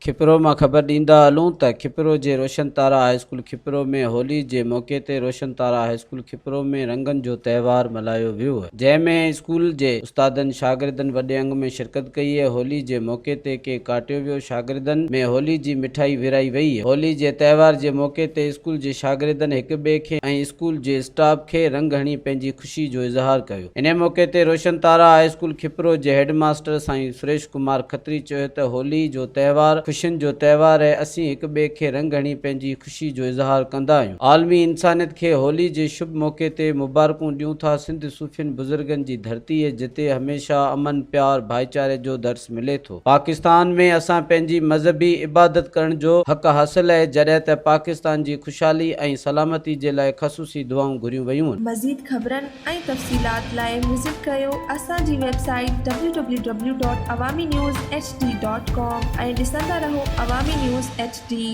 کپرو مان خبر ڏيندا هلون ته کپرو جي روشن تارا هاء اسڪول کپرو ۾ هولي جي موقعي تي روشن تارا هاء اسڪول کپرو ۾ رنگن جو تهوار ملهايو ويو جنهن ۾ اسڪول جي استادن شاگردن وڏي انگ ۾ شرڪت ڪئي هولي جي موقعي تي ڪيڪ ڪاٽيو ويو شاگردن ۾ هولي جي مٺائي ورهائي وئي هولي جي تهوار جي موقعي تي اسڪول جي شاگردن هڪ ٻئي کي ۽ اسڪول جي اسٽاف کي رنگ هڻي پنهنجي خوشي جو اظهار ڪيو. انهي موقعي تي روشن تارا هاء اسڪول کپرو جي هيڊ ماستر سائين سريش ڪمار کتري چيو ته هولي جو تهوار خوشين جو تهوار اهي اسين هڪ ٻئي کي رنگ هڻي پنهنجي خوشي جو اظهار ڪندا آهيون عالمي انسانيت کي هولي جي شڀ موقعي تي مبارڪون ڏيون ٿا سنڌ صوفين بزرگن جي ڌرتي اهي جتي هميشه امن پيار ڀائيچاري جو درس ملي ٿو. پاڪستان ۾ اسان پنهنجي مذهبي عبادت ڪرڻ جو حق حاصل اهي جڏهن ته پاڪستان جي خوشحالي ۽ سلامتي جي لاء خصوصي دعائون گهريون ويون. مزيد خبرن ۽ تفصيلات لاء وزٽ ڪريو اسان جي website W W W dot Awami news H D dot com ۽ ڏسندا رهو عوامي نيوز ايڇ ڊي.